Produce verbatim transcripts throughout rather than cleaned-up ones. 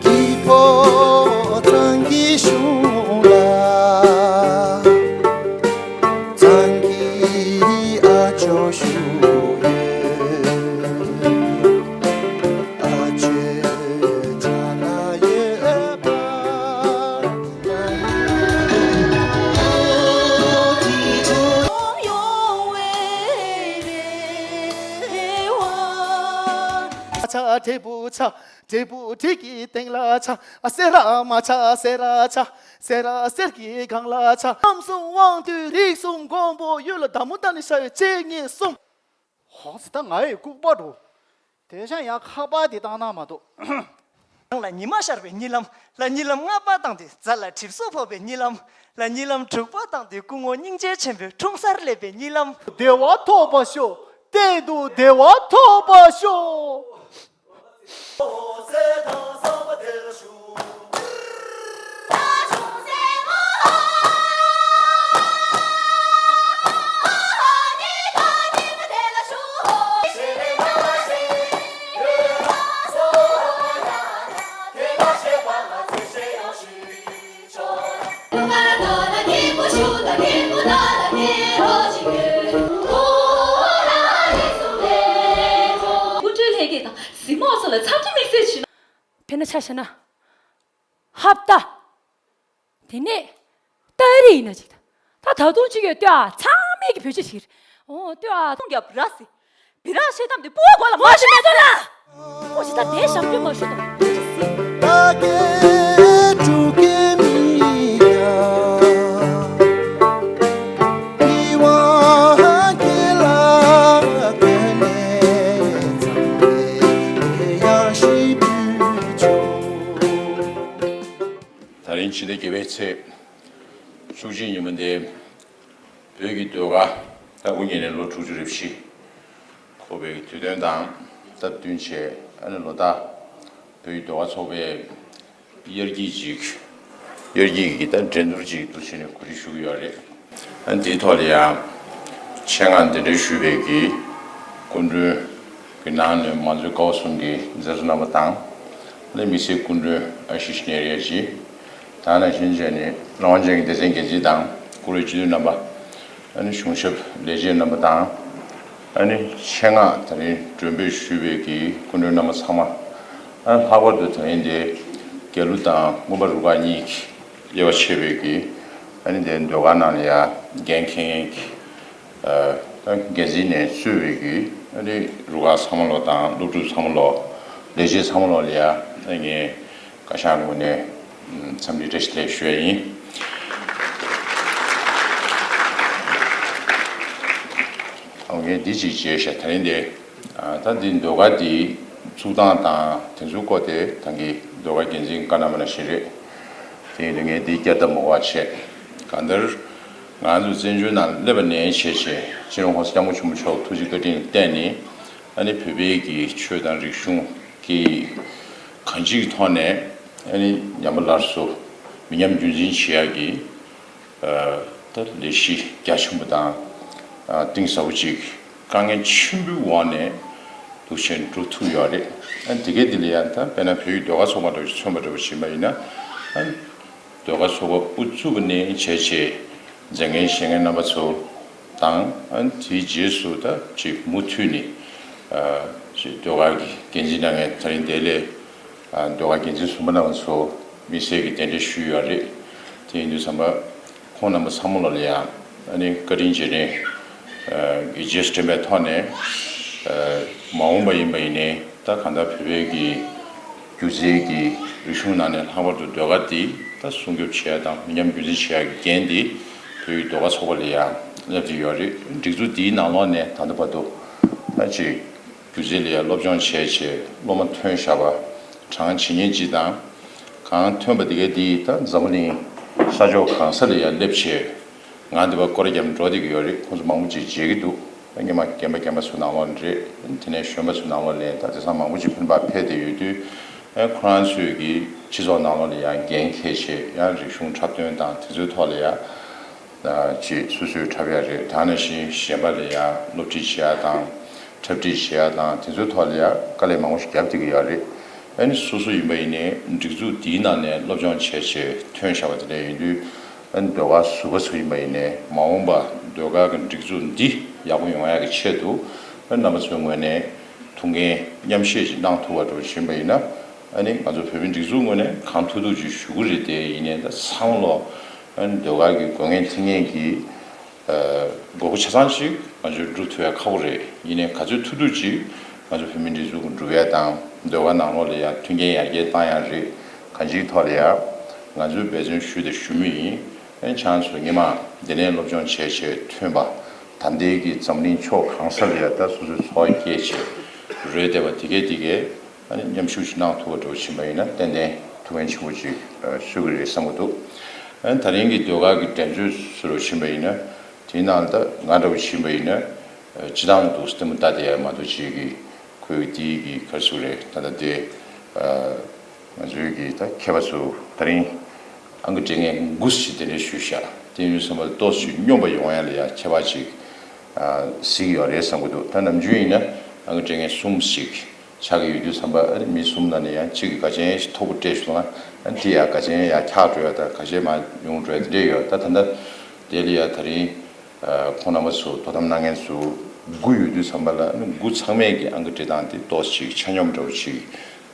སྐྱིད་པོ་གཙང་གི་གཞུང་ལ། གཙང་གི་ཨ་ཅོ་བཞུགས་ཡོད། ཨ་ཅེ་ཅ་ལག་ཡོད་པ། ཆ་འབྲས་བུ་ཆ། འབྲས་བུ་འབྲས་ཀྱི་སྟེང་ལ་ཆ། ཨ་སེ་ར་མ་ཆ་སེ་ར་ཆ། སེ་ར་གསེར་གྱི་སྒང་ལ་ཆ། ཁམས་གསུམ་དབང་དུས་རིགས་གསུམ་མགོན་པོ་ཡུལ་ལ་བདག་མོ་བདག་ནི་ཤ་ཡོད་གཅིག་གཉིས་གསུམ། ཧོ་ཙི་ད་ང་ཡི་ལྐུགས་པ་འགྲོ། དེ་བཞིན་ཡང་ཁ་པར་དེ་བཏང་ན་མ་གཏོགས། ནང་ལ་ཉི་མ་ཤར་བའི་གཉིད་ལམ། ལ་གཉིད་ལམ་ལྔ་པ་བཏང་དུས་རྫ་ལ་གྲིབ་སོ་ཕོག་པའི་གཉིད་ལམ། ལ་གཉིད་ལམ་དྲུག་པ་བཏང་དུས་སྐུ་ངོ་སྙིང་རྗེ་ཆེན་པོའི་འཁྲུངས་སར་སླེབས་པའི་གཉིད་ལམ། བདེ་བ་ཐོབ་པར་ཤོག་གཏན་དུ་བདེ་བ་ཐོབ་པར་ཤོག་སྐུ་མགྲོན་ལྷན་རྒྱས་དང་གཟིགས་མོ་ཚོ་ལ་འཚམས་འདྲི་དམིགས་བསལ་ཞུ་ན། དཔེར་ན་ཆ་བཞག་ན། ཧབ་ཏ། དེ་ནས་ཏ་རི་ཡིན་ན་ཅིག་ད། ད་ད་དུང་ཅིག་ཡོད་ལྟོས་ཨ། ཚང་མས་ཀྱི་བོད་ཆས་ཤིག་རེད། ཨོ་ལྟོས་ཨ། ཐོང་རྒྱབ་ར་སི། བི་ར་ཤེ་དམ་དེ་སྤུ་བའི་མགོ་ལ་མ་ཤི་མེད་ཚོ་ལ། ཨོ་ཞི་ད་དེ་ཞབས་ཀྱུ་མ་ཤུ་དང་བོད་ཆས་སི། ད་རིང་ཕྱི་ཟླ་བརྒྱད་པའི་ཚེས་བཅུ་གཅིག་ཉིན་མོ་འདིར་བོད་ཀྱི་ཟློས་གར་ད་དབུ་བརྙེས་ནས་ལོ་དྲུག་ཅུ་རེ་བཞི་འཁོར་བའི་དུས་སྟོན་དང་སྟབས་བསྟུན་བྱས། ཨ་ནི་ལོ་ལྟར་བོད་ཀྱི་ཟློས་གར་ཚོགས་པས་དབྱར་སྐྱིད་ཅིག་དབྱར་སྐྱིད་ཀྱི་ད་འགྲན་བསྡུར་ཅིག་འདུག་བྱས་ནས་གོ་སྒྲིག་ཞུ་གི་ཡོད་རེད། ཨ་ནི་དེའི་ཐོག་ལ་ཡང་ཆེད་མངགས་གདན་འདྲེན་ཞུས་པའི་གི་སྐུ་མགྲོན་གྱི་ནང་ནས་མང་གཙོའི་ཀ་བ་གསུམ་གྱི་མཛད་གཙོ་རྣམ་པ་དང་། ཨ་ནི་དམིགས་བསལ་སྐུ་མགྲོན་ཨ་ཤི་ཤི་ཉེ་རེ་ཡ་ཅི། ད་ནང་བཞིན་བྱས་ནས་རང་དབང་ཅན་གྱི་སྡེ་ཚན་འགན་འཛིན་དང་བཀུར་འོས་སྤྱི་འཐུས་རྣམ་པ། ཨ་ནི་གཞུང་ཞབས་ལས་བྱེད་རྣམ་པ་དང་། ཨ་ནི་ཆེད་མངགས་ད་རིང་མགྲོན་འབོད་ཞུས་པའི་གི་སྐུ་མགྲོན་རྣམ་པ་ཚང་མ། ཨ་ནི་ལྷག་པར་དུ་ད་རིང་འདི་རྒྱལ་གླུ་དང་མངོན་པ་རུ་ཁག་གཉིས་ཀྱི་དབྱེ་བ་ཕྱེ་བའི་གི་ཨ་ནི་འདི་ཟློས་གར་ནང་ལ་ཡ་འགན་འཁྱེར་མཁན་གྱི་ཨ་ད་འགན་འཛིན་ནས་གཙོས་པའི་གི་ཨ་ནི་རུ་ཁག་ཚང་མ་ལོ་དང་སློབ་ཕྲུག་ཚང་མ་ལོ། ལས་བྱེད་ཚང་མ་ལོ་ལ་ཡ་ཨ་ངས་བཀའ་ཤག་ངོས་ནས་འཚམས་འདྲི་བཀྲ་ཤིས་བདེ་ལེགས་ཞུ་ཡ་ཡིན། ཨ་ངས་འདི་ཅིག་བརྗོད་བྱ། ད་རིང་འདི་ཨ་ད་འདི་ཟློས་གར་འདི་ཚུགས་སྟངས་དང་དེ་ཚོའི་སྐོར་དེ་ད་གིན་ཟློས་གར་འགན་འཛིན་བཀའ་གནང་བ་ནང་བཞིན་རེད། དེ་ཡིན་དུས་ངས་འདི་བསྐྱར་ལྡབ་མ་དགོས་པ་བྱས། གང་ལྟར་ང་ཚོ་བཙན་བྱོལ་ནང་སླེབས་པ་ནས་བྱས་བྱས་སྤྱི་ནོར་༸གོང་ས་༸སྐྱབས་མགོན་ཆེན་པོ་མཆོག་ཐུགས་རྗེ་བཀའ་དྲིན་བརྟེན་ནས་ཨ་ནི་བོད་པའི་གི་ཆོས་དང་རིག་གཞུང་སྐད་ཡིག་གང་ཅིའི་ཐོག་ནས་ཨ་ནི་ཉམས་པ་སླར་གསོ་མི་ཉམས་རྒྱུན་འཛིན་བྱེད་ཡག་གི་ཨ་ད་ལས་གཞི་རྒྱ་ཆེན་པོ་དང་ཨ་གཏིང་ཟབ་པོ་ཅིག་དཀའ་ངལ་ཆེན་པོའི་འོག་ནས་འདུག་བྱས་འགྲོ་ཐུབ་ཡོད་རེད། ཨ་དེ་གའི་དེ་ལ་ཡང་ད་དཔེར་ན་བོད་ཀྱི་ཟློས་གར་ཚོགས་པ་འདྲ་བོ་ཞིག་མཚོན་པ་འདྲ་བོ་བྱས་པ་ཡིན་ན། ཨ་ཟློས་གར་ཚོགས་པ་དབུ་བཙུགས་པ་ནས་བྱས་བྱས་མཛད་འགན་བཞེས་མཁན་རྣམ་པ་ཚོ་དང་། ཨ་དེའི་རྗེས་སུ་ད་ཅིག་མུ་མཐུད་ནས་ཨ་ཅིག་ཟློས་གར་གྱི་འགན་འཛིན་གནང་མཁན་ད་རིང་འདི་ལས་ཨ་ཟློས་གར་འགན་འཛིན་ཟུར་པ་རྣམ་པ་ཚོ་དམིགས་བསལ་གྱི་གདན་འདྲེན་ཞུས་ཡོད་རེད། དེ་ཡིན་དུས་ཙམ་པ། ཁོང་རྣམ་པ་ཚང་མ་ལ་ཡང་ཨ་ནི་བཀའ་དྲིན་རྗེས་དྲན་ཨ་གི་རྗེས་སུ་དྲན་པའི་ཐོག་ནས། ཨ་མ་འོངས་པ་ཡིན་པ་ཡིན་ནའི་ད་གང་ལྟར་བོད་པའི་གི་སྒྱུ་རྩལ་གྱི་རིག་གཞུང་ནང་ནས་ལྷག་པར་དུ་ཟློས་གར་འདི་ད་སྲུང་སྐྱོབ་བྱེད་ཡ་དང་མི་ཉམས་རྒྱུན་འཛིན་བྱེད་ཡ་གི་འགན་འདི་བོད་ཀྱི་ཟློས་གར་ཚོགས་པ་ལ་ཡང་སླེབས་ཀྱི་ཡོད་རེད། སྒྲིག་འཛུགས་འདིའི་ནང་ལོགས་ནས་ད་ལྟ་བར་དུ་ད་ཅིག་སྒྱུ་རྩལ་ལ་ཡང་སློབ་སྦྱོང་བྱས་བྱས་སློབ་མ་ཐོན་བཞག་པ་གྲངས་ཇེ་ཉུང་ཅིག་དང་། གང་ཐོན་པ་དེ་གའི་དེ་ད་འཛམ་བུ་གླིང་ཤར་ཕྱོགས་གང་ས་ལ་ཡང་སླེབས་བྱས་ང་འདི་པར་སྐོར་རྒྱབ་འགྲོ་བསྡད་ཀྱི་ཡོད་རེད། ཁོང་ཚོ་མང་པོ་ཅིག་མཇལ་གྱི་འདུག་སྔོན་མ་རྒན་པ་རྒན་པ་ཚོ་ནང་ལོགས་ནས་རེད། དེ་ནས་གཞོན་པ་ཚོ་ནང་ལོགས་ནས་ད་དེང་སང་མང་པོ་ཅིག་ཕན་པ་ཕེབས་བསྡད་ཡོད་དུས། ཁོ་རང་ཚོས་ཀྱི་སྤྱི་ཚོགས་ནང་ལོགས་ལ་ཡང་འགན་འཁྱེར་བྱས་ཡང་རིག་གཞུང་འཁྲབ་སྟོན་དང་དེ་ཚོའི་ཐོག་ལ་ཡང་ ཅིག་སོ་སོས་འཁྲབ་ཡ་རེད། ད་ནང་བཞིན་གཞན་པ་ལ་ཡང་སློབ་ཁྲིད་བྱེད་ཡ་དང་འཁྲབ་ཁྲིད་བྱེད་ཡ་དང་དེ་ཚོའི་ཐོག་ལ་ཡང་དཀའ་ལས་མང་པོ་ཞིག་བརྒྱབ་བསྡད་ཀྱི་ཡོད་རེད། ཨ་ནི་སོ་སོ་ཡིན་པ་ཡིན་ནའི་སྒྲིག་འཛུགས་འདིའི་ནང་ནས་སློབ་སྦྱོང་བྱས་བྱས་ཐོན་བཞག་པ་དེ་འདྲ་ཡིན་དུས། ཨ་ནི་ཟློས་གར་ཟུར་པ་ཚོ་ཡིན་པ་ཡིན་ནའི་མ་འོངས་པ་ཟློས་གར་གྱི་སྒྲིག་འཛུགས་འདི་ཡག་པོ་ཡོང་ཡ་གི་ཆེད་དུ། ཨ་ནི་རྣམ་པ་ཚོའི་ངོས་ནས་ཐུགས་འགན་མཉམ་བཞེས་ཅིག་གནང་ཐུབ་པ་འདྲ་བོ་ཕྱིན་པ་ཡིན་ན། ཨ་ནི་ང་ཚོ་བོད་མིའི་སྒྲིག་འཛུགས་ངོས་ནས་གང་ཐུབ་ཐུབ་ཅིག་ཞུ་གི་རེད། དེ་ཡིན་ནའི་ད་ཚང་མ་ལོ། ཨ་ནི་ཟློས་གར་གྱི་དགོས་ངེས་འཐེན་ངེས་ཀྱི་དགོས་མཁོ་ཆ་ཚང་ཞིག་ང་ཚོས་སྒྲུབ་ཐུབ་ཡ་ཁག་པོ་རེད། ཡིན་ནའི་ག་ཚོད་ཐུབ་ཐུབ་ཅིག་ང་ཚོ་བོད་མིའི་སྒྲིག་འཛུགས་སྒྲུབ་ཡ་དང་ཟློས་གར་ནང་ལོགས་ལ་ཡ་མཐུན་རྐྱེན་ཡར་རྒྱས་བཏང་ཡ་རེད། གང་ཅིའི་ཐོག་ལ་ཡ་ང་ཚོས་འབད་བརྩོན་ཞུས་དང་ཞུ་མུས་ཡིན། ཨ་ནི་ཁྱེད་རང་ཚོ་སྔོན་མ་འདི་ནས་སློབ་སྦྱོང་བྱས་བྱས་ཐོན་པ། ད་ལྟའི་གི་འཛམ་གླིང་ཕྱོགས་གང་ས་ལ་ཡ་ད་སོ་སོའི་འཚོ་བ་སྐྱེལ་བྱས་རོལ་བསྡད་པ་དེ་གས་དེ་གས། ཨ་ནི་མཉམ་ཞུགས་ཤིག་གནང་ཐུབ་པ་འདྲ་བོ་ཕྱིན་པ་ཡིན་ན་ཏན་ཏན་ཐུགས་ཕན་ཆེན་པོ་ཅིག་གསོས་ཀྱི་རེད་བསམ་གྱི་འདུག་ཨ་ནི་ད་རིང་གི་ཟློས་གར་གྱི་འགྲན་རྩོད་ཟེར་བ་ཕྱིན་པ་ཡིན་ན། དེའི་ནང་ད་ང་འདྲ་བོ་ཕྱིན་པ་ཡིན་ན། སྤྱི་བཏང་ལ་འདུག་ལྟད་མོ་ལྟ་བསྡད་ཡ་མ་གཏོགས་ཅིག་གི་ཁོའི་དེའི་གི་ག་རེ་ཟེར་དགོས་རེད། ད་ལྟ་དེ་ང་ཚོའི་གི་ད་མཁས་པ་ཚོ་ད་རིང་ཨང་ཀི་སྤྲད་མཁན་དགུ་ཞིག་དེ་འདྲ་ཞུས་ཤག་དེ་ཡིན་དུས་ཙམ་པ་ཏོག་ཙམ་སྙོམས་པ་ཡོང་ཡ་ལ་ཡ་ཁྱད་པར་ཅིག་གཟིགས་ཡོད་རེད་བསམ་གྱི་འདུག་ད་ནམ་རྒྱུན་ཡིན་ན་ཨང་ཀི་སྤྲད་མཁན་གསུམ་ཞིག་ཆགས་ཀྱི་ཡོད་དུས་ཙམ་པ། ཨ་ནི་མི་གསུམ་ནང་ནས་ཡང་གཅིག་གིས་དགའ་ཆེན་མཐོ་པོ་སྤྲད་སོང་ན། ཨ་ནི་དེ་ཡང་དགའ་ཆེན་ཡར་འཁྱག་འགྲོ་ཡ་དང་། དགའ་ཆེན་མར་ཉུང་འགྲོ་ཡ་དེ་འདྲ་ཡོད། ད་ད་ལྟ་དེ་ལ་ཡ་ད་རིང་ཁོང་རྣམ་པ་ཚོ་དོ་དམ་གནང་མཁན་ཚོ་དགུ་ཡོད་དུས་ཙམ་པ་ལ། ཨ་ནི་དགུ་ཚང་མས་ཀྱི་ཨང་ཀི་སྤྲད་སྟངས་དེ་ཏོག་ཙམ་ཆ་སྙོམས་འདྲ་བོ་ཅིག་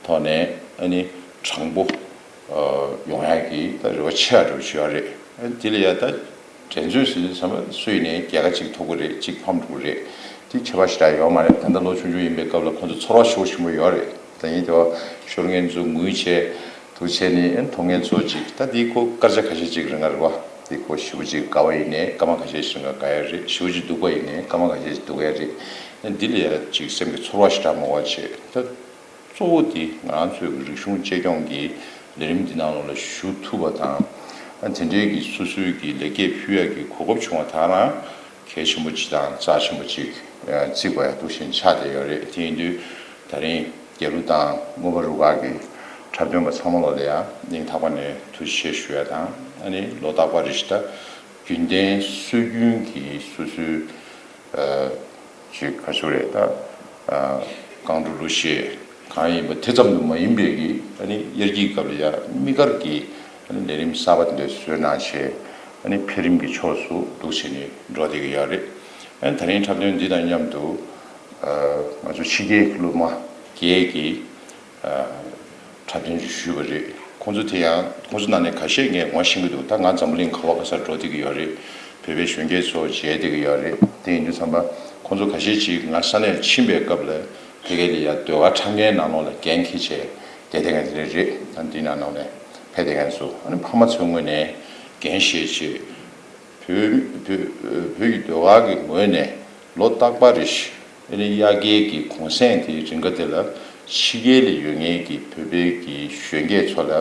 ཐོག་ནས། ཨ་ནི་དྲང་པོ་ཡོང་ཡ་གི་ད་རེ་བ་ཆེ་བ་འདྲ་བོ་ཅིག་ཡོད་རེད། ཨ་ནི་དེ་ལ་ཡ་ད། འགྲན་རྩོད་ཟེར་དུས་ཙམ་པ་སུ་ཡིན་ནའི་རྒྱལ་ཁ་གཅིག་ཐོབ་ཀྱི་རེད། གཅིག་ཕམ་འགྲོ་གི་རེད། དེ་ཁྱད་པར་ཞེ་དྲག་ཡོད་མ་རེད། ད་ལྟ་ལོ་ཆུང་ཆུང་ཡིན་པའི་སྐབས་ལ་ཁོང་ཚོ་ཚོར་བ་ཤུགས་ཆེན་པོ་ཡོད་རེད། ད་ཡིན་དེ་བ་ཤོར་མཁན་ཚོ་ངུས་བྱས་འདུག་བྱས་ནས། ཨ་ནི་མཐོང་མཁན་ཚོ་ཅིག་ད་དེ་ཁོ་སྐར་ཆ་ཁ་ཤས་ཅིག་རིང་ང་རེད་བ། དེ་ཁོ་ཞེ་པོ་ཅིག་དགའ་བ་ཡིན་ནའི་སྐར་མ་ཁ་ཤས་ཤིག་རིང་ང་དགའ་ཡ་རེད། ཞེ་པོ་ཅིག་སྡུག་པ་ཡིན་ནའི་སྐར་མ་ཁ་ཤས་ཤིག་སྡུག་ཡ་རེད། ཨ་ནི་འདི་ལ་ཡ་ཅིག་སེམས་ཀྱི་ཚོར་བ་ཞེ་དྲག་མང་བ་བྱས། ད། གཙོ་བོ་དེ་ང་རང་ཚོའི་རིག་གཞུང་གཅེས་སྐྱོང་གི་ལས་རིམ་འདི་ནང་ལོགས་ལ་ཞུགས་ཐུབ་པ་དང་། ཨ་དེ་འདྲའི་གི་སོ་སོའི་གི་ལེགས་སྐྱེས་ཕུལ་ཡག་གི་གོ་སྐབས་བྱུང་བ་དེ་རང་གལ་ཆེན་པོ་ཅིག་དང་རྩ་ཆེན་པོ་ཅིག་བརྩི་དགོས་ཡ་འདུག་བཞིན་ཆགས་བསྡད་ཡོད་རེད། དེ་ཡིན་དུས་ད་རིང་རྒྱལ་གླུ་དང་མངོན་པ་རུ་ཁག་གི་འཁྲབ་སྟོན་པ་ཚང་མ་ལོགས་ལ་ཡང་སྙིང་ཐག་པ་ནས་ཐུགས་རྗེ་ཆེ་ཞུ་ཡ་དང་། ཨ་ནི་ལོ་རྟག་པར་རེ་བཞིན་ད་རྒྱུན་ལྡན་སྲོལ་རྒྱུན་གྱི་སོ་སོའི་ཅིག་ག་ཚོད་རེད་ད། རྐང་བྲོ་གླུ་གཞས་གང་ཡིན་པ་དེ་ཙམ་དུ་མ་ཡིན་པའི་གི། ཨ་ནི་དབྱར་སྐྱིད་སྐབས་ལ་ཡ་དམིགས་བཀར་གྱི་ཨ་ནི་ལས་རིམ་གསར་པ་དེ་འདྲ་བཟོས་གནང་བྱས། ཨ་ནི་འཕེལ་རིམ་གྱི་ཕྱོགས་སུ་འདུག་བྱས་ནས་འགྲོ་བསྡད་ཀྱི་ཡོད་རེད། ཨ་ནི་ད་རིང་འཁྲབ་སྟོན་འདི་དང་མཉམ་དུ་ང་ཚོ་ཕྱི་རྒྱལ་གྱི་སློབ་མ་བརྒྱད་ཀྱིས། འཁྲབ་སྟོན་ཞུས་པ་རེད། ཁོང་ཚོ་དེ་ཡང་ཁོང་ཚོ་ནང་ནས་ཁ་ཤས་ངས་ངོ་ཤེས་ཀྱི་འདུག་ད་ང་འཛམ་བུ་གླིང་ག་བ་ག་སར་འགྲོ་བསྡད་ཀྱི་ཡོད་རེད། བོད་པའི་གཞོན་སྐྱེས་ཚོ་མཇལ་བསྡད་ཀྱི་ཡོད་རེད། དེ་ཡིན་དུས་ཙམ་པ་ཁོང་ཚོ་ཁ་ཤས་ཅིག་ང་ས་གནས་ལ་ཕྱིན་པའི་སྐབས་ལ་དེ་ག་ལ་ཡ་ཟློས་གར་འཁྲབ་མཁན་ནང་ལོགས་ལ་འགན་འཁྱེར་བྱས་བསྡད་བསྡད་མཁན་དེ་འདྲ་རེད། ད་འདི་ནང་ལོགས་ནས་ཕེབས་བསྡད་མཁན་ཚོ། ཨ་ནི་ཕ་མ་ཚོའི་ངོས་ནས་འགན་བཞེས་བྱས། བོད་བོད་བོད་ཀྱི་ཟློས་གར་གྱི་ངོས་ནས་ལོ་རྟག་པར་རེ་བཞིན། ཨ་ནི་དབྱར་ཁའི་གི་གུང་སེང་དེའི་རིང་ག་དེ་ལ་ཕྱི་རྒྱལ་ལ་ཡོད་མཁན་གྱི་བོད་པའི་གི་གཞོན་སྐྱེས་ཚོ་ལ་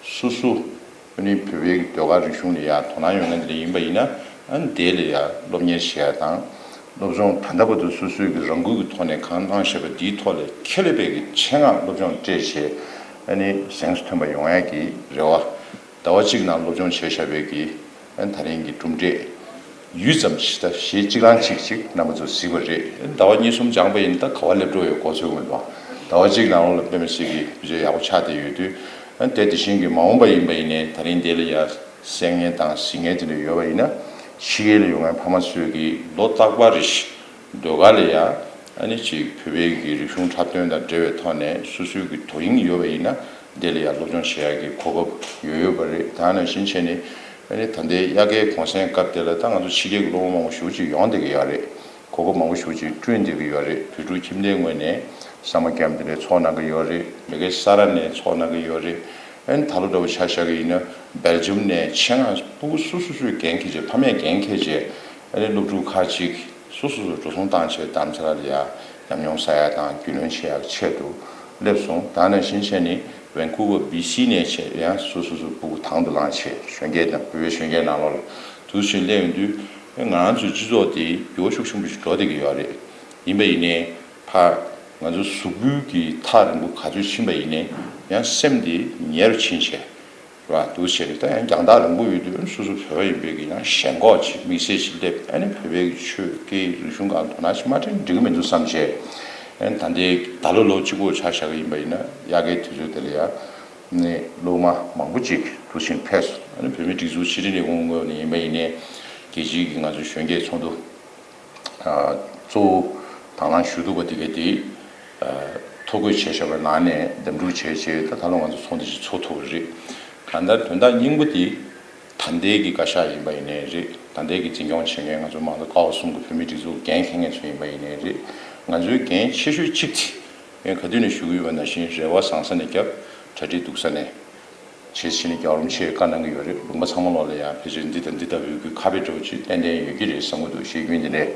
སོ་སོ། ཨ་ནི་བོད་པའི་གི་ཟློས་གར་རིག་གཞུང་ལ་ཡ་དོ་སྣང་ཡོད་མཁན་དེ་འདྲ་ཡིན་པ་ཡིན་ན། ཨ་ནི་དེ་ལ་ཡ་སློབ་གཉེར་བྱེད་ཡ་དང་། སློབ་སྦྱོང་ད་ལྟ་བར་དུ་སོ་སོའི་གི་རང་འགུལ་གྱི་ཐོག་ནས་གང་གནང་བཞིན་པ་འདིའི་ཐོག་ལ་ཁྱད་ལས་པའི་གི་ཆེད་མངགས་སློབ་སྦྱོང་སྤྲད་བྱས། ཨ་ནི་གཟེངས་སུ་ཐོན་པ་ཡོང་ཡ་གི་རེ་བ། ཟླ་བ་གཅིག་ནང་སློབ་སྦྱོང་བྱས་བཞག་པའི་གི་ཨ་ནི་ད་རིང་གི་གྲུབ་འབྲས་ཡུད་ཙམ་ཞིག་ད་གཞས་གཅིག་རང་གཅིག་གཅིག་རྣམ་པ་ཚོ་གཟིགས་པ་རེད། ཟླ་བ་གཉིས་གསུམ་སྦྱངས་པ་ཡིན་ན་ད་ག་བ་སླེབས་འགྲོ་ཡོད་གོ་ཚོད་མི་འདུག་ཟླ་བ་གཅིག་ནང་ལོགས་ལ་དཔེ་མི་སྲིད་ཀྱི་བེད་སྤྱོད་ཡག་པོ་ཆགས་བསྡད་ཡོད་དུས། ཨ་ནི་དེ་དེ་བཞིན་གྱི་མ་འོངས་པ་ཡིན་པ་ཡིན་ནའི་ད་རིང་དེ་ལ་ཡ་གསན་མཁན་དང་གཟིགས་མཁན་དེ་འདྲ་ཡོད་པ་ཡིན་ན། ཕྱི་རྒྱལ་ལ་ཡོད་མཁན་ཕ་མ་ཚོས་ཀྱི་ལོ་རྟག་པར་རེ་བཞིན་ཟློས་གར་ལ་ཡ། ཨ་ནི་ཅིག་བོད་པའི་གི་རིག་གཞུང་འཁྲབ་སྟོན་དང་འབྲེལ་བའི་ཐོག་ནས་སོ་སོའི་གི་དོ་དབྱིངས་ཡོད་པ་ཡིན་ན། དེ་ལ་ཡང་སློབ་སྦྱོང་བྱེད་ཡག་གི་གོ་སྐབས་ཡོད་ཡོད་པ་རེད། ད་ནང་བཞིན་བྱས་ནས་ཨ་ནི་ད་ལྟའི་དབྱར་ཁའི་གུང་སེང་སྐབས་དེ་ལ་ད་ང་ཚོ་ཕྱི་རྒྱལ་གྱི་སློབ་མ་མང་པོ་ཞེ་པོ་ཅིག་ཡོང་བསྡད་ཀྱི་ཡོད་རེད། གོ་སྐབས་མང་པོ་ཞེ་པོ་ཅིག་བསྐྲུན་བསྡད་ཀྱི་ཡོད་རེད། བོད་ཕྲུག་ཁྱིམ་སྡེའི་ངོས་ནས་སམ་མར་ཀེམ་དེ་འདྲའི་ཚོགས་གནང་གི་ཡོད་རེད། མ་གི་ས་ར་ནས་ཚོགས་གནང་གི་ཡོད་རེད། ཨ་ནི་ད་ལོ་འདྲ་བོ་ཆ་བཞག་གི་ཡིན་ན་སྦེལ་ཇམ་ནས་ཆེད་མངགས་སྤུ་གུ་སོ་སོ་སོས་འགན་འཁྱེར་བྱས། ཕ་མས་འགན་འཁྱེར་བྱས། ཨ་ནི་སློབ་ཕྲུག་ཁག་ཅིག་སོ་སོ་སོ་འགྲོ་སོང་བཏང་བྱས་དྷ་རམ་ས་ལ་ལ་ཡ་ཉམས་མྱོང་བསགས་ཡ་དང་རྒྱུས་ལོན་བྱེད་ཡ་ཆེད་དུ་སླེབས་སོང་། ད་ནང་བཞིན་བྱས་ནས་ཝན་ཀུ་ཝར་བྷི་སི་ནས་བྱས་ཡང་སོ་སོ་སོ་སྤུ་གུ་དང་དུ་བླངས་བྱས་གཞོན་སྐྱེས་དང་བོད་པའི་གཞོན་སྐྱེས་ནང་ལོགས་ལ་དུ་ཕྱིན་སླེབས་ཡོང་དུས། ང་རང་ཚོའི་སྤྱི་ཚོགས་དེ་འགྱུར་བ་ཤུགས་ཆེན་པོ་ཞིག་འགྲོ་བསྡད་ཀྱི་ཡོད་རེད། ཡིན་པ་ཡིན་ནའི་ཕ་ང་ཚོ་གཟུགས་པོའི་གི་ཐག་རིང་པོ་ག་ཚོད་ཕྱིན་པ་ཡིན་ནའི་ཡང་སེམས་དེ་ཉེ་རུ་ཕྱིན་བྱས། ར་འདུག་བྱས་ནས། ད་ཡང་རྒྱང་ཐག་རིང་པོ་ཡོད་དུས་སོ་སོ་བོད་པ་ཡིན་པའི་གི་ཡང་ཞེན་ཁོག་ཅིག་དམིགས་བསལ་ཅིག་སླེབས། ཨ་ནི་བོད་པའི་གི་ཆོས་སྐད་རིག་གཞུང་སྒང་དོ་སྣང་ཅིག་མ་སྤྲད་ན་འགྲིག་གི་མི་འདུག་བསམ་བྱས། ཨ་ནི་ད་ལྟའི་ད་ལོ་ལོ་གཅིག་པོ་ཆ་བཞག་གི་ཡིན་པ་ཡིན་ན། དབྱར་ཁའི་དུས་ཚོད་དེ་ལ་ཡང་ནས་སློབ་མ་མང་པོ་ཅིག་འདུག་བྱས་ནས་ཕེབས་སོང་། ཨ་ནི་བོད་མིའི་སྒྲིག་འཛུགས་ཕྱི་དྲིལ་ལས་ཁུངས་ངོས་ནས་ཡིན་པ་ཡིན་ནའི། རྒྱལ་སྤྱིའི་གི་ང་ཚོའི་གཞོན་སྐྱེས་ཚོགས་འདུ། ཨ། གཙོ་བོ་དང་བླངས་ཞུ་ཐུབ་པ་དེ་ག་དེ། ཨ། ཐོ་འགོད་བྱས་བཞག་པའི་ནང་ནས་འདེམས་སྒྲུག་བྱས་བྱས། ད་ད་ལོ་ང་ཚོ་ཚོགས་འདུ་ཞིག་ཚོགས་ཐུབ་པ་རེད། གང་ལྟར་དོན་དག་སྙིང་པོ་དེ་ད་ལྟའི་གི་བཀའ་ཤག་ཡིན་པ་ཡིན་ནའི་རེད། ད་ལྟའི་གི་འཛིན་སྐྱོང་བྱེད་མཁན་ང་ཚོ་མང་གཙོ་ཀ་བ་གསུམ་གི་བོད་མིའི་སྒྲིག་འཛུགས་འགན་འཁྱེར་མཁན་ཚོ་ཡིན་པ་ཡིན་ནའི་རེད། ང་ཚོའི་འགན་ཆེ་ཤོས་གཅིག་དེ། ངས་ག་དུས་ནས་ཞུ་གི་ཡོད་པ་ནང་བཞིན། རེ་བ་བཟང་ས་ནས་རྒྱབ། གྲ་སྒྲིག་སྡུག་ས་ནས་བྱེད་ཟེར་ནས་རྒྱལ་བ་རིན་པོ་ཆེས་བཀའ་གནང་གི་ཡོད་རེད། ལུང་པ་ཚང་མ་ལོག་ལ་ཡང་ཕལ་ཆེར་འདི་དང་འདི་ལྟ་བུའི་གི་ཁ་དཔེ་འདྲ་བོ་ཅིག་ཏན་ཏན་ཡོད་ཀྱི་རེད་བསམ་གྱི་འདུག། བཤད་རྒྱུན་འདི་འདྲས་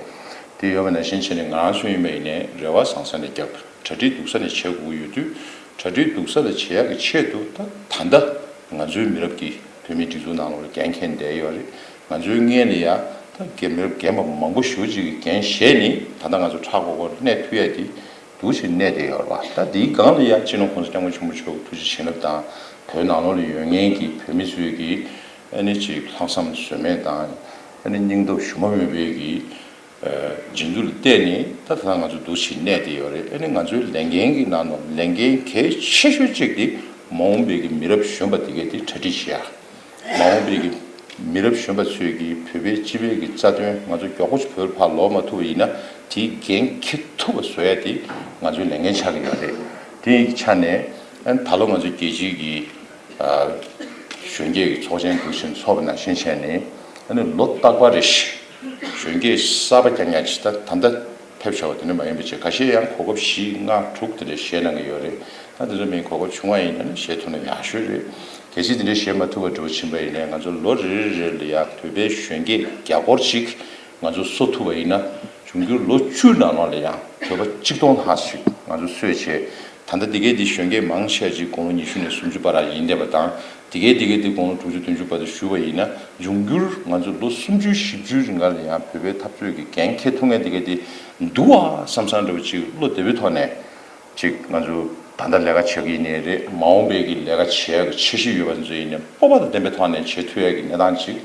དེ་ཡོད་པ་ནང་བཞིན་བྱས་ནས། ང་རང་ཚོ་ཡིན་པ་ཡིན་ནའི་རེ་བ་བཟང་ས་ནས་རྒྱབ། གྲ་སྒྲིག་སྡུག་ས་ནས་བྱེད་དགོས་ཀྱི་ཡོད་དུས། གྲ་སྒྲིག་སྡུག་ས་ལ་བྱེད་ཡག་གི་ཆེད་དུ། ད་ད་ལྟ་ང་ཚོའི་མི་རབས་ཀྱིས་བོད་མིའི་སྒྲིག་འཛུགས་ནང་ལོགས་ལ་འགན་འཁྱེར་བསྡད་ཡོད་རེད། ང་ཚོའི་སྔོན་ལ་ཡང་ད་རྒན་མི་རབས་རྒན་པ་མང་པོ་ཞེ་པོ་ཅིག་གིས་འགན་བཞེས་ནས། ད་ལྟ་ང་ཚོ་ཧྲག་གོག་གོག་གནས་ཐུབ་ཡ་དེ་འདུག་སེ་གནས་བསྡད་ཡོད་རེད་པ། ད་དེའི་སྒང་ལ་ཡང་སྤྱི་ནོར་༸གོང་ས་༸སྐྱབས་མགོན་ཆེན་པོ་མཆོག་གི་ཐུགས་རྗེ་བྱིན་རླབས་དང་། བོད་ནང་ལོགས་ལ་ཡོད་མཁན་གྱི་བོད་མི་ཚོའི་གི་ཨ་ནི་ཅིག་ལྷག་བསམ་ཟོལ་མེད་དང་། ཨ་ནི་སྙིང་སྟོབས་ཞུམ་པ་མེད་པའི་གི་ཨ་རྗེས་འཇུག་ལ་བལྟས་ནས། ད་ད་ལྟ་ང་ཚོ་འདུག་སེ་གནས་བསྡད་ཡོད་རེད། ཨ་ནི་ང་ཚོའི་ལས་འགན་གྱི་ནང་ནས་ལས་འགན་གལ་ཆེ་ཤོས་གཅིག་དེ། མ་འོངས་པའི་གི་མི་རབས་གཞོན་པ་དེ་གས་དེ་གྲ་སྒྲིག་བྱེད་ཡ། མ་འོངས་པའི་གི་མི་རབས་གཞོན་པ་ཚོས་ཀྱིས་བོད་པའི་སྤྱི་པའི་གི་རྩ་དོན། ང་ཚོ་མགྱོགས་པོ་ཞིག་བོད་ལ་ཕར་ལོག་མ་ཐུབ་པ་ཡིན་ན། དེའི་འགན་འཁྱེར་ཐུབ་པ་བཟོ་ཡ་དེ་ང་ཚོའི་ལས་འགན་ཆགས་ཀྱི་ཡོད་རེད། དེའི་ཆ་ནས་ཨ་ནི་ད་ལོ་ང་ཚོའི་རྒྱལ་སྤྱིའི་གི་ཨ་གཞོན་སྐྱེས་ཀྱི་ཚོགས་ཆེན་འདུག་སེ་ཚོགས་པ་ནང་བཞིན་བྱས་ནས། ཨ་ནི་ལོ་རྟག་པར་རེ་བཞིན་གཞོན་སྐྱེས་གསར་པ་རྐྱང་རྐྱང་ཅིག་ད་ད་ལྟ་ཕེབས་བཞག་པ་དེ་འདྲ་མ་ཡིན་པ་བྱས། ཁ་ཤས་ཡང་གོ་སྐབས་བཞི་ལྔ་དྲུག་དེ་འདྲ་བཞེས་གནང་གི་ཡོད་རེད། ད་དེ་ཚོ་མིའི་གོ་སྐབས་ཆུང་བ་ཡིན་ན་ནི་བཞེས་ཐུབ་ན་ཡག་ཤོས་རེད། གལ་སྲིད་དེ་འདྲ་བཞེས་མ་ཐུབ་པ་འདྲ་བོ་ཕྱིན་པ་ཡིན་ནའི། ང་ཚོ་ལོ་རེ་རེ་རེ་ལ་ཡང་བོད་པའི་གཞོན་སྐྱེས་བརྒྱ་སྐོར་ཅིག་ང་ཚོ་བསུ་ཐུབ་པ་ཡིན་ན། འབྱུང་འགྱུར་ལོ་བཅུ་ནང་ལོགས་ལ་ཡང་བོད་པ་གཅིག་སྟོང་ལྷག་ཞིག་ང་ཚོ་གསོས་བྱས། ད་ལྟ་འདི་གའི་འདི་གཞོན་སྐྱེས་མང་ཆེ་ཅིག་དགུང་ལོ་ཉི་ཤུ་ནས་སུམ་ཅུ་བར་ཡིན་བསྡད་པ་དང་། འདི་གའི་འདི་གའི་འདི་དགུང་ལོ་དྲུག་ཅུ་བདུན་ཅུ་བར་དུ་བཞུགས་པ་ཡིན་ན། འབྱུང་འགྱུར་ང་ཚོ་ལོ་སུམ་ཅུ་བཞི་བཅུའི་རིང་ག་ལ་ཡང་བོད་པའི་འཐབ་རྩོད་ཀྱི་འགན་འཁྱེར་ཐུབ་མཁན་འདི་གའི་འདི་འདུག་ཨ་བསམ་བསམ་འདྲ་བོ་ཅིག་བློ་བདེ་པོའི་ཐོག་ནས། ཅིག་ང་ཚོ་ད་ལྟ་ལས་ཀ་བྱེད་ཀྱི་ཡིན་ནའི་རེད། མ་འོངས་པའི་གི་ལས་ཀ་བྱེད་ཡག་གི་འཆར་གཞི་ཡོད་པ་ཚོ་ཡིན་ནའི། སྤོབས་པ་དང་ལྡན་པའི་ཐོག་ནས་བྱེད་ཐུབ་ཡག་གི་གནས་སྟངས་ཅིག་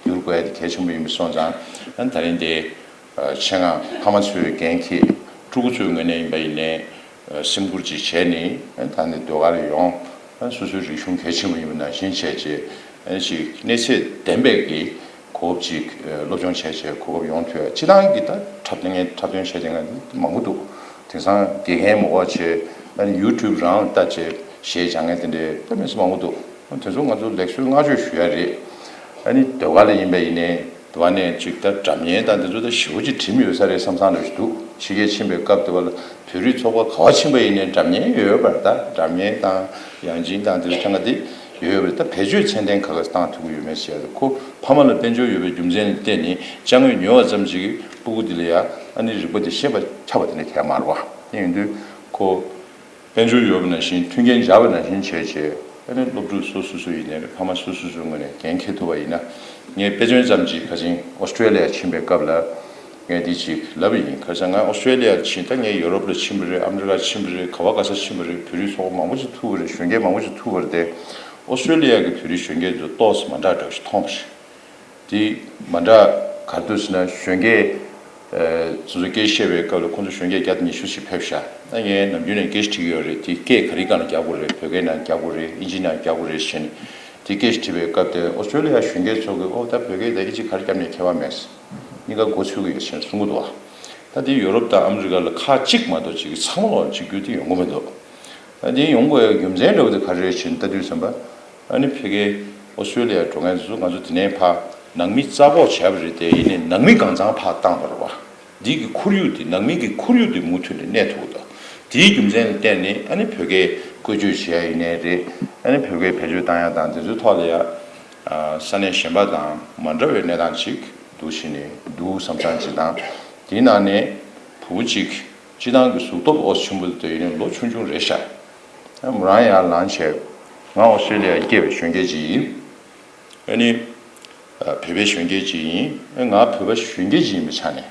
འགྱུར་དགོས་ཡ་དེ་གལ་ཆེན་པོ་ཡིན་པ་སོང་ཙང་། ཨ་ནི་ད་རིང་འདི་ཨ་ཆེད་མངགས་ཕ་མ་ཚོའི་འགན་འཁྱེར། ཕྲུ་གུ་ཚོའི་ངོས་ནས་ཡིན་པ་ཡིན་ནའི། ཨ་སེམས་ཁུར་ཅིག་བྱས་ནས། ཨ་ནི་ད་ནི་ཟློས་གར་ཡོང་། ཨ་ནི་སོ་སོའི་རིག་གཞུང་གལ་ཆེན་པོ་ཡིན་པ་ནང་བཞིན་བྱས་བྱས། ཨ་ནི་ཅིག་གནས་ཚད་ལྡན་པའི་གི་གོ་སྐབས་ཅིག་ཨ་སློབ་སྦྱོང་བྱས་བྱས་གོ་སྐབས་ཡོང་ཐུབ་ཡ། སྤྱིར་བཏང་གི་ད་འཁྲབ་སྟོན་འཁྲབ་སྟོན་བྱས་བྱས་མཁན་མང་པོ་འདུག། དེང་སང་དགེ་རྒན་མང་པོ་བྱས། ཨ་ནི་ཡུ་ཊུབ་རང་ལ་ལྟ་བྱས་གཞས་སྦྱང་མཁན་དེ་འདྲའི་ད་མི་སུ་མང་པོ་འདུག། ཨ་ནི་དེ་ཚོ་ང་ཚོ་ལེགས་གསོལ་བསྔགས་བརྗོད་ཞུ་ཡ་རེད། ཨ་ནི་ཟློས་གར་ལ་ཡིན་པ་ཡིན་ནའི། དེ་བ་ནས་ཅིག་ད་སྒྲ་སྙན་དང་དེ་ཚོ་ད་ཞེ་པོ་ཅིག་བྲིས་མི་ཡོད་ས་རེད་བསམ་བསམ་འདྲ་ཞིག་འདུག། ཕྱི་རྒྱལ་ཕྱིན་པའི་སྐབས་དེ་བ་ལ་བོད་རིགས་ཚོགས་པ་ག་བ་ཕྱིན་པ་ཡིན་ནའི་སྒྲ་སྙན་ཡོད་ཡོད་པ་རེད། ད་སྒྲ་སྙན་དང་ཡང་ཅིན་དང་དེ་ཚོ་ཐེངས་ཁ་དེ་ཡོད་ཡོད་པ་རེད། ད་བེད་སྤྱོད་ཚད་ལྡན་ག་ག་བཏང་ཐུབ་ཀྱི་ཡོད་མེད་ཟེར་ཡ་རེད། ཁོ་ཕ་མ་ལ་དཔལ་འབྱོར་ཡོད་པའི་རྒྱུ་མཚན་ལ་བརྟེན་ནས་ཅ་དངོས་ཉོ་བ་ཙམ་ཞིག་གིས་སྤུ་གུ་དེ་ལ་ཡ་ཨ་ནི་རིག་པ་དེ་ཤེས་པ་ཁྱབ་པ་དེ་འདྲ་གང་ཡང་མ་རེད་བ། དེ་ཡིན་དུས་ཁོ། དཔལ་འབྱོར་ཡོད་པ་ནང་བཞིན། མཐུན་རྐྱེན་སྦྱར་བ་ནང་བཞིན་བྱས་བྱས། ཨ་ནི་སློབ་ཕྲུག་སོ་སོ་སོ་ཡིན་ནའི་རེད། ཕ་མ་སོ་སོ་སོའི་ངོས་ནས་འགན་འཁྱེར་ཐུབ་པ་ཡིན་ན། ངས་དཔེ་མཚོན་ཙམ་ཅིག་ཁ་སང་ཨོ་སི་ཀྲེ་ལི་ཡ་ཕྱིན་པའི་སྐབས་ལ་ངས་འདི་ཅིག་ལབ་པ་ཡིན། ཁ་སང་ང་ཨོ་སི་ཀྲེ་ལི་ཡར་ཕྱིན། ད་ངས་ཡོ་རོབ་ལ་ཕྱིན་པ་རེད། ཨ་མི་རི་ཀར་ཕྱིན་པ་རེད། ག་བ་ག་ས་ཕྱིན་པ་རེད། བོད་རིགས་ཚོགས་པ་མང་པོ་ཅིག་ཐུག་པ་རེད། གཞོན་སྐྱེས་མང་པོ་ཅིག་ཐུག་པ་རེད་དེ། ཨོ་སི་ཀྲེ་ལི་ཡ་གི་བོད་རིགས་གཞོན་སྐྱེས་ཚོ་ཏོག་ཙམ་མ་འདྲ་འདྲ་ཞིག་མཐོང་བ་རེད། དེ་མ་འདྲ་ག་རེ་འདུག་ཟེར་ན། གཞོན་སྐྱེས་ཨ་སོ་སོ་སྐད་བཤད་པའི་སྐབས་ལ་ཁོང་ཚོ་གཞོན་སྐྱེས་བརྒྱ་དང་ཉི་ཤུ་ཞིག་ཕེབས་ཤག། ད་ངས་ནམ་རྒྱུན་ནས་སྐད་ཆ་དྲི་གི་ཡོད་རེད། དེ་སྐད་ག་རེ་སྒང་ལ་རྒྱག་དགོས་རེད། བོད་སྐད་ནང་རྒྱག་དགོས་རེད། ཨིན་ཇི་ནང་རྒྱག་དགོས་རེད་ཟེར་ནས། དེ་སྐད་ཆ་དྲི་བའི་སྐབས་དེ་ཨོ་སི་ཀྲེ་ལི་ཡ་གཞོན་སྐྱེས་ཚོ་གིས། ཨོ་ད་བོད་སྐད་དང་ཨིན་ཇི་ག་རེ་རྒྱབ་ནས་ཁྱད་པར་མེད། གཉིས་ཀ་མགོ་ཚོས་ཀྱི་ཡོད་ཟེར་ནས་གསུང་གི་འདུག་བ། ད་དེ་ཡོ་རོབ་དང་ཨ་མི་རི་ཀ་ལ་ཁག་གཅིག་མ་གཏོགས་ཅིག་གི་ཚང་མ་ལོག་གཅིག་གྱུར་དེ་ཡོང་གི་མི་འདུག། ད་དེ་ཡོང་དགོས་ཡ་རྒྱུ་མཚན་འདྲ་བོ་དེ་ག་རེ་རེད་ཟེར་ནས་ལྟ་དུས་ཙམ་པ། ཨ་ནི་ཕ་གིའི་ཨོ་སི་ཀྲེ་ལི་ཡར་འགྲོ་མཁན་ཚོ་ང་ཚོ་དེ་ནས་ཕར་ནང་མི་རྩ་བཀོག་བྱས་པ་རེད་དེ། ཡིན་ནའི་ནང་མི་གང་ཚང་ཕར་བཏང་བ་རེད་བ། འདི་གི་ཁོར་ཡུག་དེ། ནང་མི་གི་ཁོར་ཡུག་དེ་མུ་མཐུད་ནས་གནས་ཐུབ་འདུག། དེའི་རྒྱུ་མཚན་ལ་བརྟེན་ནས་ཨ་ནི་བོད་སྐད་བཀོལ་སྤྱོད་བྱེད་ཡ་ཡིན་ནའི་རེད། ཨ་ནི་བོད་སྐད་བེད་སྤྱོད་བཏང་ཡ་དང་དེ་ཚོའི་ཐོག་ལ་ཡ། ཨ་ས་གནས་གཞན་པ་དང་མ་འདྲ་བའི་གནས་སྟངས་ཅིག་འདུག་བྱས་ནས་འདུག་བསམ་བསམ་ཅིག་དང་། དེའི་ནང་ནས་བུ་མོ་གཅིག་སྤྱི་བཏང་གི་གཟུགས་སྟོབས་ཨོ་ཆེན་པོ་དེ་ཡིན་ནའི་ལོ་ཆུང་ཆུང་རེད་ཤག། ཨ་མོ་རང་ཡར་ལངས་བྱས། ང་ཨོ་སི་ཀྲེ་ལི་ཡར་སྐྱེས་པའི་གཞོན་སྐྱེས་ཅིག་ཡིན། ཨ་ནི་ཨ་བོད་པའི་གཞོན་སྐྱེས་ཅིག་ཡིན། ཨ་ང་བོད་པ་གཞོན་སྐྱེས་ཅིག་ཡིན་པའི་ཆ་ནས།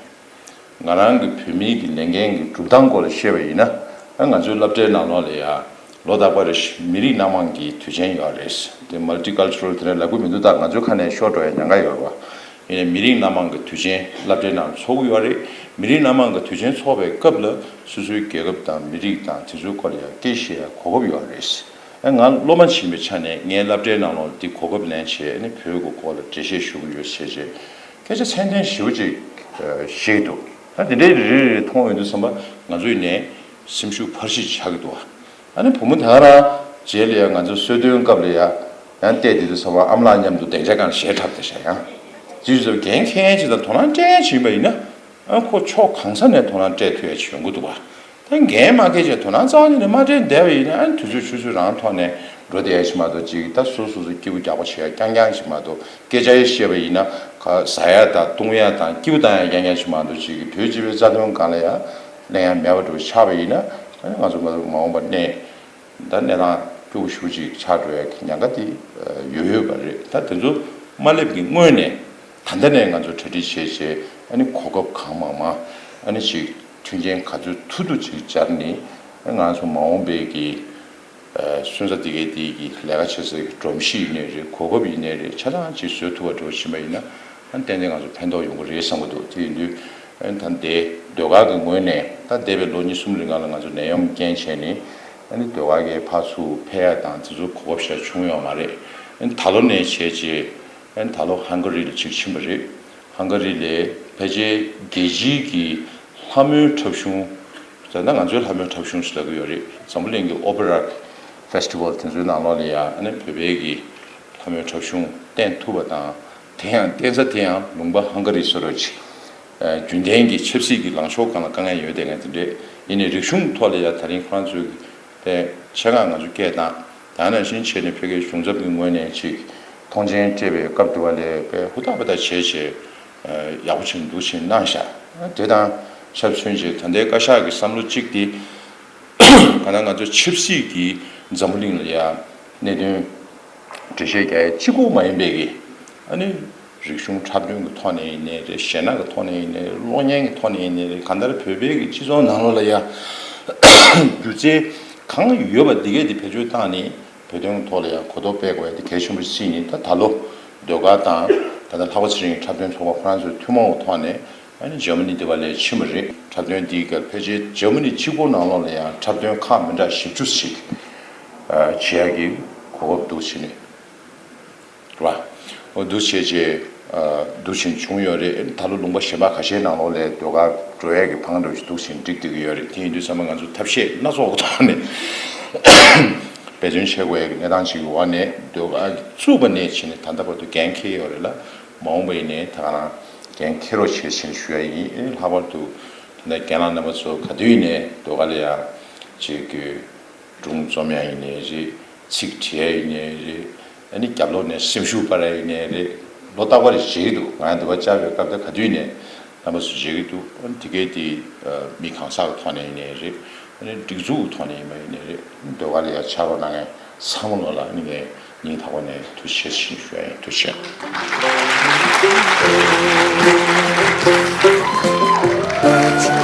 ང་རང་གི་བོད་མིའི་གི་ལས་འགན་གྱི་སྒྲུབ་སྟངས་སྐོར་ལ་བཤད་པ་ཡིན་ན། ཨ་ང་ཚོའི་སློབ་གྲྭའི་ནང་ལོགས་ལ་ཡ། ལོ་རྟག་པར་མི་རིགས་སྣ་མང་གི་དུས་ཆེན་ཡོད་རེད། དེ་མལ་ཊི་ཀལ་ཅ་རལ་དེ་འདྲ་ལབ་ཀྱི་མི་འདུག་ད་ང་ཚོའི་ཁ་ནས་ཤོར་འགྲོ་ཡ་ཉེན་ཁ་ཡོད་རེད་བ། ཡིན་ནའི་མི་རིགས་སྣ་མང་གི་དུས་ཆེན་སློབ་གྲྭའི་ནང་ཚོགས་ཀྱི་ཡོད་རེད། མི་རིགས་སྣ་མང་གི་དུས་ཆེན་ཚོགས་པའི་སྐབས་ལ་སོ་སོའི་རྒྱལ་ཁབ་དང་མི་རིགས་དང་དེ་ཚོའི་སྐོར་ལ་ཡང་སྐད་ཆ་བཤད་ཡ་གོ་སྐབས་ཡོད་རེད། ཨ་ང་སློབ་མ་ཡིན་པའི་ཆ་ནས་ངའི་སློབ་གྲྭའི་ནང་ལོགས་འདི་གོ་སྐབས་ལེན་བྱས་ནས་བོད་ཀྱི་སྐོར་ལ་འགྲེལ་བཤད་ཞུ་གི་ཡོད་བྱས་བྱས་སྐད་ཆ་ཚད་ལྡན་ཞེ་པོ་ཅིག་བཤད་ཀྱི་འདུག་ད་དེ་འདྲའི་རེ་རེ་རེ་མཐོང་ཡོང་དུས་ཙམ་པ་ང་ཚོ་ཡིན་ནའི་སེམས་ཤུགས་འཕར་གཞི་ཆགས་ཀྱི་འདུག་ཨ་ནི་བུ་མོ་དེ་ག་རང་རྗེས་ལ་ཡང་ང་ཚོ་གསོལ་སྟོན་སྐབས་ལ་ཡང་ཡང་བལྟས་དེ་དུས་ཙམ་པ་ཨ་མ་ལགས་མཉམ་དུ་སྡིངས་ཆ་སྒང་ཞལ་འཁྲབ་བསྡད་བཞག་ཡང་། ཅི་ཞིག་ཟེར་བ་འགན་འཁྱེར་མཁན་ཅིག་དང་དོ་སྣང་སྤྲད་མཁན་ཅིག་ཡིན་པ་ཡིན་ན། ཨ་ཁོ་ཕྱོགས་གང་ས་ནས་དོ་སྣང་སྤྲད་ཐུབ་ཡ་ཅིག་ཡོང་གི་འདུག་བ། ད་འགན་མ་འཁྱེར་བྱས་དོ་སྣང་རྩ་བ་ཉིད་ནས་མ་སྤྲད་བསྡད་པ་ཡིན་ན་ཨ་ནི་དུས་ཚོད་ཆུད་ཟོས་རང་ཐོག་ནས་འགྲོ་བསྡད་ཡ་ཅིག་མ་གཏོགས་ཅིག་ད་སོ་སོ་སོ་སྐྱིད་པོ་རྒྱག་པོ་བྱེད་ཡ་རྐྱང་རྐྱང་ཅིག་མ་གཏོགས་སྐད་ཆ་ཡ་བཤད་པ་ཡིན་ན་ཁ་ཟ་ཡ་དང་བཏུང་ཡ་དང་སྐྱིད་པོ་བཏང་ཡ་རྐྱང་རྐྱང་ཅིག་མ་གཏོགས་ཅིག་བོད་སྤྱི་པའི་རྩ་དོན་སྒང་ལ་ཡ་གླེང་ཡ་མེད་པ་འགྲོ་ཆགས་པ་ཡིན་ན་ཨ་ནི་ང་ཚོ་མ་འོངས་པ་གནས། ད་གནས་སྟངས་སྐྱོ་པོ་ཞེ་པོ་ཅིག་ཆགས་འགྲོ་ཡ་གི་ཉེན་ཁ་དེ་ཡོད་ཡོད་པ་རེད། ད་དེ་ཚོ་མ་སླེབས་ཀྱི་སྔོན་ནས་ད་ལྟ་ནས་ང་ཚོ་གྲ་སྒྲིག་བྱས་བྱས་ཨ་ནི་གོ་སྐབས་གང་མང་མང་ཨ་ནི་ཅིག་མཐུན་རྐྱེན་ག་ཚོད་ཐུབ་ཐུབ་ཅིག་སྦྱར་ནས་ང་ཚོ་མ་འོངས་པའི་གི་སོན་རྩ་དེ་གའི་དེ་གི་ལས་ཀ་བྱེད་སའི་སྒྲོམ་གཞི་ཡིན་ནའི་རེད། གོ་སྐབས་ཡིན་ནའི་རེད། ཆ་ཚང་ཅིག་བཟོ་ཐུབ་པ་འགྲོ་བཞིན་པ་ཡིན་ན། ཨ་ནི་ཏན་ཏན་ང་ཚོ་ཕན་ཐོགས་ཡོང་གི་རེད་བསམ་གྱི་འདུག་དེ་ཡིན་དུས་ཨ་ནི་ད་ལྟའི་ཟློས་གར་གྱི་ངོས་ནས་ད་འདས་པའི་ལོ་གཉིས་གསུམ་རིང་ལ་ང་ཚོ་ནད་ཡམས་རྐྱེན་བྱས་ནས་ཨ་ནི་ཟློས་གར་གྱི་ཕར་ཚུར་ཕེབས་ཡ་དང་དེ་ཚོ་གོ་སྐབས་ཞེ་དྲག་བྱུང་ཡོད་མ་རེད། ཨ་ནི་ད་ལོ་ནས་བྱས་རྗེས་ཨ་ནི་ད་ལོ་ཧང་ག་རི་ལ་ཅིག་ཕྱིན་པ་རེད། ཧང་ག་རི་ལ་ཕལ་ཆེར་རྒྱལ་སྤྱིའི་གི་ལྷ་མོའི་འཁྲབ་གཞུང་། ད་ལྟ་ང་ཚོའི་ལྷ་མོའི་འཁྲབ་གཞུང་ཞེས་ལབ་ཀྱི་ཡོད་རེད། འཛམ་བུ་གླིང་གི་ཨོ་པེ་ར་ཕེ་སི་ཊི་ཝལ་དེ་ཚོའི་ནང་ལོགས་ལ་ཡ་ཨ་ནི་བོད་པའི་གི་ལྷ་མོའི་འཁྲབ་གཞུང་བསྟན་ཐུབ་པ་དང་། དེ་ཡང་བསྟན་ས་དེ་ཡང་ལུང་པ་ཧང་ག་རི་བཟོ་འདྲ་ཅིག་ཨ་རྒྱུན་ལྡན་གྱི་ཆབ་སྲིད་ཀྱི་ལངས་ཕྱོགས་སྒང་ལ་དཀའ་ངལ་ཡོད་བསྡད་མཁན་དེ་འདྲས་ཡིན་ནའི་རིག་གཞུང་ཐོག་ལ་ཡ་ད་རིང་ཁོ་རང་ཚོའི་གི་དེ་ཆེད་མངགས་ང་ཚོ་སྐད་བཏང་། ད་ནང་བཞིན་བྱས་ནས་ཕ་གིའི་གཞུང་ཚབ་ཀྱི་ངོས་ནས་ཅིག་མཐོང་མཆན་སྤྲད་པའི་སྐབས་དེ་བ་ལས་དཔེ་ཧུར་ཐག་པ་ཐག་བྱས་བྱས་ཡག་པོ་ཅིག་འདུག་ཅིག་གནང་ཤག་དེ་དང་ཆབས་མཚོན་བྱས་ད་ལྟའི་བཀའ་ཤག་གི་བསམ་བློ་གཅིག་དེ་ག་ན་ང་ཚོ་ཆབ་སྲིད་ཀྱི་འཛམ་བུ་གླིང་ལ་ཡ་གནད་དོན་འགྲེལ་བཤད་རྒྱག་ཡ་གཅིག་པོ་མ་ཡིན་པའི་གི་ཨ་ནི། རིག་གཞུང་འཁྲབ་སྟོན་གྱི་ཐོག་ནས་ཡིན་ནའི་རེད། གཞས་སྣ་གི་ཐོག་ནས་ཡིན་ནའི་རེད། གློག་བརྙན་གྱི་ཐོག་ནས་ཡིན་ནའི་རེད། གང་ལྟར་བོད་པའི་གི་སྤྱི་ཚོགས་ནང་ལོགས་ལ་ཡ་སྒྱུ་རྩལ་གང་ཡོད་པ་འདི་གས་དེ་བེད་སྤྱོད་བཏང་ནས་བོད་དོན་གྱི་ཐོག་ལ་ཡ་གོ་རྟོགས་སྤེལ་དགོས་ཡ་དེ་གལ་ཆེན་པོ་ཞིག་ཡིན། ད་ད་ལོ་ཟློས་གར་དང་ད་ལྟ་ལྷག་པ་ཚེ་རིང་གི་འཁྲབ་སྟོན་ཚོགས་པ་ཁོ་རང་ཚོའི་ཐུན་མོང་གི་ཐོག་ནས་ཨ་ནི་འཇར་མ་ནི་འདི་བ་ལས་ཕྱིན་པ་རེད། འཁྲབ་སྟོན་འདིའི་སྐབས་ཕལ་ཆེར་འཇར་མ་ནི་གཅིག་པོ་ནང་ལོགས་ལ་ཡ་འཁྲབ་སྟོན་ཁག་མི་འདྲ་བཞི་བཅུ་ཞིག་བྱེད་ཡ་གི་གོ་སྐབས་འདུག་ཕྱིན་ནས། རེད་བ། འོ་འདུག་བྱས་རྗེས་འདུག་བཞིན་བྱུང་ཡོད་རེད། ད་ལོ་ལུང་པ་གཞན་པ་ཁ་ཤས་ནང་ལོགས་ལ་ཟློས་གར་འགྲོ་ཡས་ཀྱི་བང་འགྲོ་ཞིག་འདུག་བཞིན་འགྲིག་བསྡད་ཀྱི་ཡོད་རེད། དེ་ཡིན་དུས་ཚང་མ་ང་ཚོ་ཐབས་ཤེས་སྣ་ཚོགས་ཀྱི་ཐོག་ནས་འབད་བརྩོན་བྱེད་དགོས་ཡས་ཀྱི་གནས་སྟངས་ཤིག་གི་འོག་ནས་ཟློས་གར་བཙུགས་པ་ནས་བྱས་ནས་ད་ལྟ་བར་དུ་འགན་འཁྱེར་ཡོད་རེད་ལ། མ་འོངས་པ་ཡིན་ནའི་ད་ག་རང་འགན་འཁྱེར་རོགས་བྱེད་ཟེར་ཞུ་ཡ་ཡིན། ལྷག་པར་དུ་ད་ལྟ་རྒན་ལགས་རྣམ་པ་ཚོ་ག་དུས་ཡིན་ནའི་ཟློས་གར་ལ་ཡ་བྱེད་དགོས། སྒྲུང་རྩོམ་ཡ་ཡིན་ནའི་རེད། ཚིག་བྲིས་ཡ་ཡིན་ནའི་རེད། ཨ་ནི་རྒྱབ་ལོགས་ནས་སེམས་ཤུགས་སྤར་ཡ་ཡིན་ནའི་རེད། ལོ་རྟག་པར་བྱེད་ཀྱི་འདུག་ང་ཡང་འདི་པར་བཅར་བའི་སྐབས་དེ་ག་དུས་ནས་རྣམ་པ་ཚོ་བྱེད་ཀྱི་འདུག་ཨ་ནི་དེ་གའི་དེ་མི་གང་ཟག་གི་ཐོག་ནས་ཡིན་ནའི་རེད། ཨ་ནི་སྒྲིག་འཛུགས་ཀྱི་ཐོག་ནས་ཡིན་པ་ཡིན་ནའི་རེད། ཟློས་གར་ལ་ཡ་ཕྱག་རོགས་གནང་མཁན་ཚང་མ་ལོ་ལ་ཨ་ནི་ངས་སྙིང་ཐག་པ་ནས་ཐུགས་རྗེ་ཆེ་ཞུ་ཡ་ཡིན། ཐུགས་རྗེ་ཆེ།